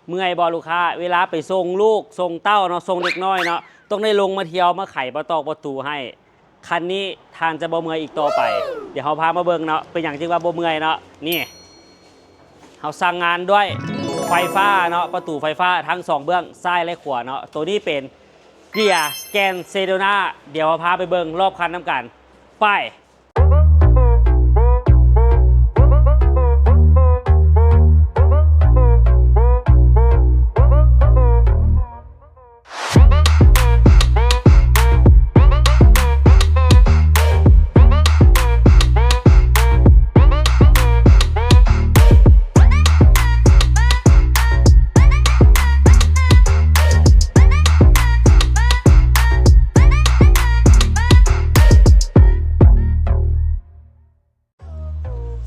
ເມື່ອຍບໍ່ລູກຄ້າ? ເວລາໄປສົ່ງລູກ ສົ່ງເຕົ້າເນາະ ສົ່ງເດັກນ້ອຍເນາະ ຕ້ອງໄດ້ລົງມາທ່ຽວ ມາໄຂປະຕອກປະຕູໃຫ້. ຄັນນີ້ທ່ານຈະບໍ່ເມື່ອຍອີກຕໍ່ໄປ. ດຽວເຮົາພາມາເບິ່ງເນາະ ເປັນຫຍັງຈຶ່ງວ່າບໍ່ເມື່ອຍເນາະ. ນີ້ ເຮົາສັ່ງງານດ້ວຍໄຟຟ້າເນາະ ປະຕູໄຟຟ້າທັງສອງເບື້ອງ ຊ້າຍ ແລະ ຂວາເນາະ. ໂຕນີ້ເປັນເກຍແກນເຊໂດນາ. ດຽວເຮົາພາໄປເບິ່ງລອບຄັນນຳກັນ. ໄປ.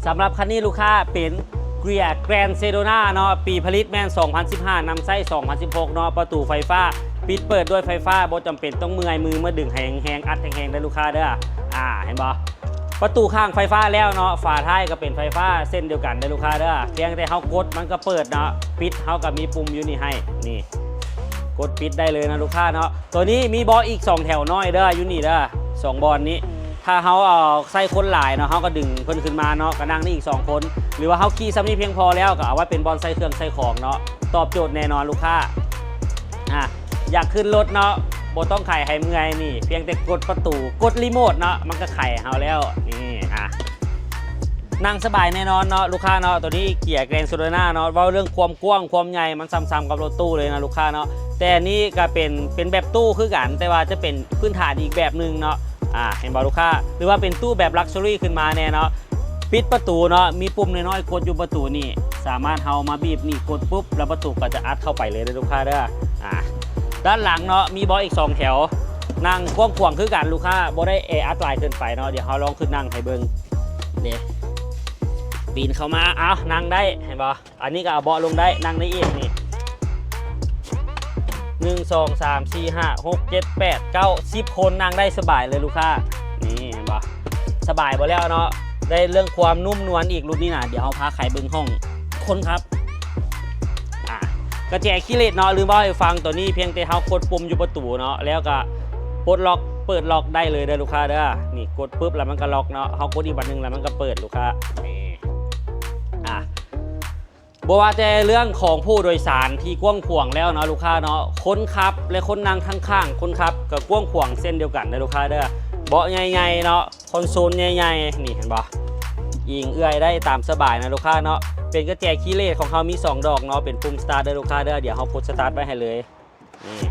ສຳລັບຄັນນີ້ລູກຄ້າເປັນເກຍແກຣນເຊໂດນາເນາະ ປີຜະລິດແມ່ນສອງພັນສິບຫ້າ ນຳໃຊ້ສອງພັນສິບຫົກເນາະ. ປະຕູໄຟຟ້າ ປິດເປີດດ້ວຍໄຟຟ້າ ບໍ່ຈຳເປັນຕ້ອງເມື່ອຍມືມາດຶງໃຫ້ແຮງໆ ອັດແຮງໆ ເດີລູກຄ້າເດີ. ອ່າ ເຫັນບໍ່? ປະຕູຂ້າງໄຟຟ້າແລ້ວເນາະ ຝາທ້າຍກໍເປັນໄຟຟ້າເຊັ່ນດຽວກັນເດີລູກຄ້າເດີ. ພຽງແຕ່ເຮົາກົດມັນກໍເປີດເນາະ ປິດເຮົາກໍມີປຸ່ມຢູ່ນີ້ໃຫ້ ນີ້ ກົດປິດໄດ້ເລີຍນະລູກຄ້າເນາະ. ໂຕນີ້ມີເບາະອີກສອງແຖວນ້ອຍເດີ ຢູ່ນີ້ເດີ ສອງບ່ອນນີ້. ຖ້າເຮົາເອົາໃສ່ຄົນຫຼາຍເນາະ ເຮົາກໍດຶງເພິ່ນຂຶ້ນມາເນາະ ກໍນັ່ງໄດ້ອີກສອງຄົນ ຫຼືວ່າເຮົາຂີ່ສ່ຳນີ້ພຽງພໍແລ້ວ ກໍເອົາໄວ້ເປັນບ່ອນໃສ່ເຄື່ອງໃສ່ຂອງເນາະ ຕອບໂຈດແນ່ນອນລູກຄ້າ. ອ່າ ຢາກຂຶ້ນລົດເນາະ ບໍ່ຕ້ອງໄຂໃຫ້ເມື່ອຍນີ້ ພຽງແຕ່ກົດປະຕູ ກົດຣີໂມດເນາະ ມັນກໍໄຂໃຫ້ເຮົາແລ້ວ. ນີ້ ອ່າ ນັ່ງສະບາຍແນ່ນອນເນາະລູກຄ້າເນາະ. ໂຕນີ້ເກຍແກຣນເຊໂດນາເນາະ ເວົ້າເລື່ອງຄວາມກວ້າງຄວາມໃຫຍ່ ມັນສ່ຳໆກັບລົດຕູ້ເລີຍນະລູກຄ້າເນາະ. ແຕ່ອັນນີ້ກໍເປັນ ເປັນແບບຕູ້ຄືກັນ ແຕ່ວ່າຈະເປັນພື້ນຖານອີກແບບໜຶ່ງເນາະ. ອ່າ ເຫັນບໍ່ລູກຄ້າ? ຫຼືວ່າເປັນຕູ້ແບບລັກຊັວຣີຂຶ້ນມາແດ່ເນາະ. ປິດປະຕູເນາະ ມີປຸ່ມນ້ອຍໆກົດຢູ່ປະຕູນີ້ ສາມາດເຮົາມາບີບນີ້ ກົດປຸບ ແລ້ວປະຕູກໍຈະອັດເຂົ້າໄປເລີຍເດີລູກຄ້າເດີ. ອ່າ ດ້ານຫຼັງເນາະ ມີເບາະອີກສອງແຖວ ນັ່ງກວ້າງຂວາງຄືກັນລູກຄ້າ ບໍ່ໄດ້ແອອັດຫຼາຍເກີນໄປເນາະ. ດຽວເຮົາລອງຂຶ້ນນັ່ງໃຫ້ເບິ່ງ ນີ້ ປີນເຂົ້າມາ ເອົາ ນັ່ງໄດ້ ເຫັນບໍ່? ອັນນີ້ກໍເອົາເບາະລົງໄດ້ ນັ່ງໄດ້ອີກນີ້ ໜຶ່ງ ສອງ ສາມ ສີ່ ຫ້າ ຫົກ ເຈັດ ແປດ ເກົ້າ ສິບຄົນ ນັ່ງໄດ້ສະບາຍເລີຍລູກຄ້າ. ນີ້ເຫັນບໍ່? ສະບາຍບໍ່ແລ້ວເນາະ ໄດ້ເລື່ອງຄວາມນຸ້ມນວນອີກ ລຸ້ນນີ້ນະ. ດຽວເຮົາພາໄຂເບິ່ງຫ້ອງຄົນຂັບ. ອ່າ ກະແຈຄີເລດເນາະ ລືມເວົ້າໃຫ້ຟັງ ໂຕນີ້ພຽງແຕ່ເຮົາກົດປຸ່ມຢູ່ປະຕູເນາະ ແລ້ວກໍປົດລັອກ ເປີດລັອກໄດ້ເລີຍເດີລູກຄ້າເດີ. ນີ້ກົດປຶບແລ້ວມັນກໍລັອກເນາະ ເຮົາກົດອີກບາດໜຶ່ງແລ້ວມັນກໍເປີດລູກຄ້າ. ນີ້ ອ່າ ບໍ່ວ່າແຕ່ເລື່ອງຂອງຜູ້ໂດຍສານທີ່ກວ້າງຂວາງແລ້ວເນາະລູກຄ້າເນາະ ຄົນຂັບ ແລະ ຄົນນັ່ງທາງຂ້າງຄົນຂັບກໍກວ້າງຂວາງເຊັ່ນດຽວກັນເດີລູກຄ້າເດີ. ເບາະໃຫຍ່ໆເນາະ ຄອນໂຊນໃຫຍ່ໆ ນີ້ເຫັນບໍ່? ອີງເອື້ອຍໄດ້ຕາມສະບາຍນະລູກຄ້າເນາະ. ເປັນກະແຈຄີເລດຂອງເຮົາມີສອງດອກເນາະ ເປັນປຸ່ມສະຕາດເດີລູກຄ້າເດີ. ດຽວເຮົາກົດສະຕາດໄວ້ໃຫ້ເລີຍ. ນີ້ ເ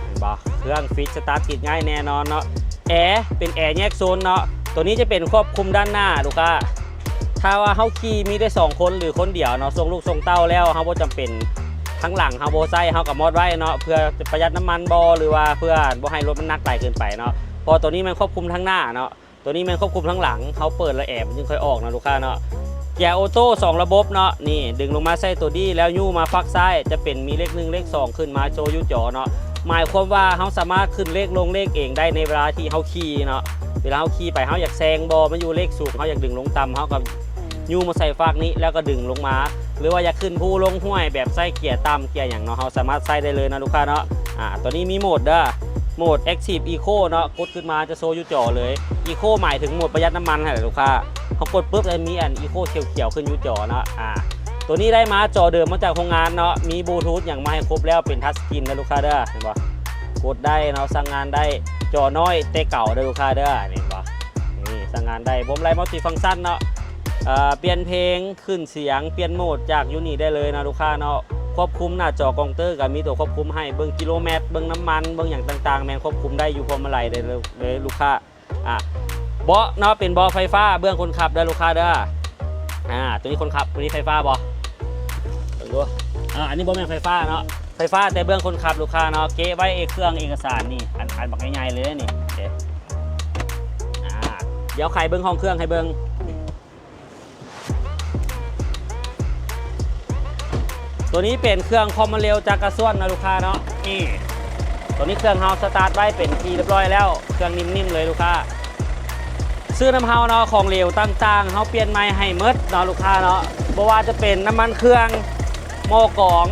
ຫັນບໍ່? ເຄື່ອງຟິດສະຕາດຕິດງ່າຍແນ່ນອນເນາະ. ແອ ເປັນແອແຍກໂຊນເນາະ. ໂຕນີ້ຈະເປັນຄວບຄຸມດ້ານໜ້າລູກຄ້າ. ຖ້າວ່າເຮົາຂີ່ມີແຕ່ສອງຄົນ ຫຼື ຄົນດຽວເນາະ ສົ່ງລູກສົ່ງເຕົ້າແລ້ວ ເຮົາບໍ່ຈຳເປັນ ທາງຫຼັງເຮົາບໍ່ໃຊ້ ເຮົາກໍມອດໄວ້ເນາະ ເພື່ອປະຢັດນ້ຳມັນບໍ ຫຼືວ່າເພື່ອບໍ່ໃຫ້ລົດມັນໜັກຫຼາຍເກີນໄປເນາະ. ເພາະໂຕນີ້ແມ່ນຄວບຄຸມທາງໜ້າເນາະ. ໂຕນີ້ແມ່ນຄວບຄຸມທາງຫຼັງ ເຮົາເປີດແລ້ວແອມັນຈຶ່ງຄ່ອຍອອກນະລູກຄ້າເນາະ. ເກຍໂອໂຕ້ສອງລະບົບເນາະ ນີ້ດຶງລົງມາໃສ່ໂຕດີ ແລ້ວຍູ້ມາຝັກຊ້າຍ ຈະເປັນມີເລກໜຶ່ງເລກສອງຂຶ້ນມາໂຊຢູ່ຈໍເນາະ. ໝາຍຄວາມວ່າເຮົາສາມາດຂຶ້ນເລກລົງເລກເອງໄດ້ໃນເວລາທີ່ເຮົາຂີ່ເນາະ. ເວລາເຮົາຂີ່ໄປ ເຮົາຢາກແຊງບໍ ມັນຢູ່ເລກສູງ ເຮົາຢາກດຶງລົງຕ່ຳ ເຮົາກໍຍູ້ມາໃສ່ຟາກນີ້ ແລ້ວກໍດຶງລົງມາ ຫຼືວ່າຢາກຂຶ້ນພູລົງຫ້ວຍ ແບບໃສ່ເກຍຕ່ຳເກຍຫຍັງເນາະ ເຮົາສາມາດໃສ່ໄດ້ເລີຍນະລູກຄ້າເນາະ. ອ່າ ໂຕນີ້ມີໂໝດເດີ ໂໝດ Active Eco ເນາະ ກົດຂຶ້ນມາຈະໂຊຢູ່ຈໍເລີຍ. Eco ໝາຍເຖິງໂໝດປະຢັດນ້ຳມັນຫັ້ນແຫຼະລູກຄ້າ. ເຮົາກົດປຶບ ແລ້ວມີອັນ Eco ຂຽວໆຂຶ້ນຢູ່ຈໍເນາະ. ອ່າ ໂຕນີ້ໄດ້ມາຈໍເດີມມາຈາກໂຮງງານເນາະ ມີບລູທູດຫຍັງມາໃຫ້ຄົບແລ້ວ ເປັນທັດສະກຣີນເດີລູກຄ້າເດີ. ເຫັນບໍ່? ກົດໄດ້ເນາະ ສັ່ງງານໄດ້. ຈໍນ້ອຍແຕ່ເກົ່າເດີລູກຄ້າເດີ. ນີ້ເຫັນບໍ່? ນີ້ສັ່ງງານໄດ້. ພວມມາລັຍ Multifunction ເນາະ ເອີ ປ່ຽນເພງ ຂຶ້ນສຽງ ປ່ຽນໂໝດຈາກຢູ່ນີ້ໄດ້ເລີຍເນາະລູກຄ້າເນາະ. ຄວບຄຸມໜ້າຈໍກອງເຕີກໍມີຕົວຄວບຄຸມໃຫ້ ເບິ່ງກິໂລແມັດ ເບິ່ງນ້ຳມັນ ເບິ່ງຫຍັງຕ່າງໆ ແມ່ນຄວບຄຸມໄດ້ຢູ່ພວມມາລັຍເລີຍ ເລີຍລູກຄ້າ. ອ່າ ເບາະເນາະ ເປັນເບາະໄຟຟ້າເບື້ອງຄົນຂັບເດີລູກຄ້າເດີ. ອ່າ ໂຕນີ້ຄົນຂັບ ໂຕນີ້ໄຟຟ້າບໍ່? ເບິ່ງດູ. ອ່າ ອັນນີ້ບໍ່ແມ່ນໄຟຟ້າເນາະ ໄຟຟ້າແຕ່ເບື້ອງຄົນຂັບລູກຄ້າເນາະ. ເກະໄວ້ເອເຄື່ອງເອກະສານນີ້ ອັນ ອັນບັກໃຫຍ່ໆເລີຍນີ້. ໂອເຄ ອ່າ ດຽວໄຂເບິ່ງຫ້ອງເຄື່ອງໃຫ້ເບິ່ງ. ໂຕນີ້ເປັນເຄື່ອງຄວາມເລັວຈັກກະຊວນນະລູກຄ້າເນາະ. ນີ້ ໂຕນີ້ເຄື່ອງເຮົາສະຕາດໄວ້ເປັນທີ່ຮຽບຮ້ອຍແລ້ວ ເຄື່ອງນິ່ມໆເລີຍລູກຄ້າ. ຊື້ນຳເຮົາເນາະ ຂອງເຫຼວຕ່າງໆ ເຮົາປ່ຽນໃໝ່ໃຫ້ໝົດເນາະລູກຄ້າເນາະ. ບໍ່ວ່າຈະເປັນນ້ຳມັນເຄື່ອງ ໝໍ້ກອງ,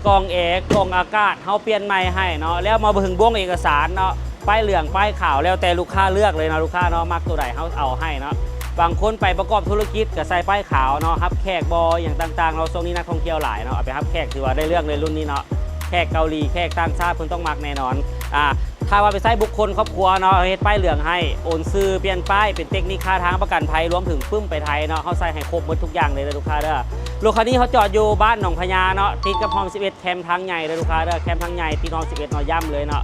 ກອງແອ, ກອງອາກາດ ເຮົາປ່ຽນໃໝ່ໃຫ້ເນາະ. ແລ້ວມາເບິ່ງບ້ວງເອກະສານເນາະ, ປ້າຍເຫຼືອງ, ປ້າຍຂາວ ແລ້ວແຕ່ລູກຄ້າເລືອກເລີຍເນາະ ລູກຄ້າເນາະ, ມັກໂຕໃດເຮົາເອົາໃຫ້ເນາະ. ບາງຄົນໄປປະກອບທຸລະກິດກໍໃສ່ປ້າຍຂາວເນາະ, ຮັບແຂກບໍ່ ຫຍັງຕ່າງໆເນາະ. ຊ່ວງນີ້ນັກທ່ອງທ່ຽວຫຼາຍເນາະ, ເອົາໄປຮັບແຂກຖືວ່າໄດ້ເລື່ອງເລີຍລຸ້ນນີ້ເນາະ. ແຂກເກົາຫຼີ, ແຂກຕ່າງຊາດ ເພິ່ນຕ້ອງມັກແນ່ນອນ. ອາ ຖ້າວ່າໄປໃຊ້ບຸກຄົນຄອບຄົວເນາະ, ເຮັດປ້າຍເຫຼືອງໃຫ້, ໂອນຊື່, ປ່ຽນປ້າຍ, ເປັນເຕັກນິກຄ່າທາງ, ປະກັນໄພ, ລວມເຖິງປຶ້ມໄປໄທເນາະ, ເຮົາໃສ່ໃຫ້ຄົບໝົດທຸກຢ່າງເລີຍເດີລູກຄ້າເດີ. ລົດຄັນນີ້ເຮົາຈອດຢູ່ບ້ານໜອງພະຍາເນາະ, ຕິດກັບຮ່ອມສິບເອັດ ແຄມທາງໃຫຍ່ເດີລູກຄ້າເດີ, ແຄມທາງໃຫຍ່ ຕິດຮ່ອມສິບເອັດເນາະ, ຢ້ຳເລີຍເນາະ.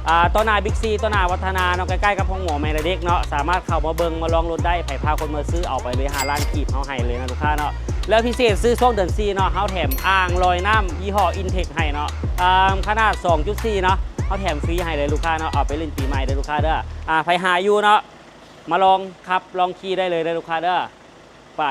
ອ່າ ຕໍ່ໜ້າບິກຊີ, ຕໍ່ໜ້າວັດທະນາເນາະ, ໃກ້ໆກັບໂຮງໝໍແມ່ນລະເດັກເນາະ, ສາມາດເຂົ້າມາເບິ່ງມາລອງລົດໄດ້, ໃຜພາຄົນມາຊື້ເອົາໄປເລີຍ ຫ້າລ້ານກີບ ເຮົາໃຫ້ເລີຍນະລູກຄ້າເນາະ. ແລ້ວພິເສດ ຊື້ຊ່ວງເດືອນສີ່ເນາະ, ເຮົາແຖມອ່າງລອຍນ້ຳຍີ່ຫໍ້ Intex ໃຫ້ເນາະ, ອາ ຂະໜາດສອງຈຸດສີ່ເນາະ, ເຮົາແຖມຟຣີໃຫ້ເລີຍລູກຄ້າເນາະ, ເອົາໄປຫຼິ້ນປີໃໝ່ເດີລູກຄ້າເດີ. ອາ ໃຜຫາຢູ່ເນາະ, ມາລອງຂັບລອງຂີ່ໄດ້ເລີຍເດີລູກຄ້າເດີ. ໄປ.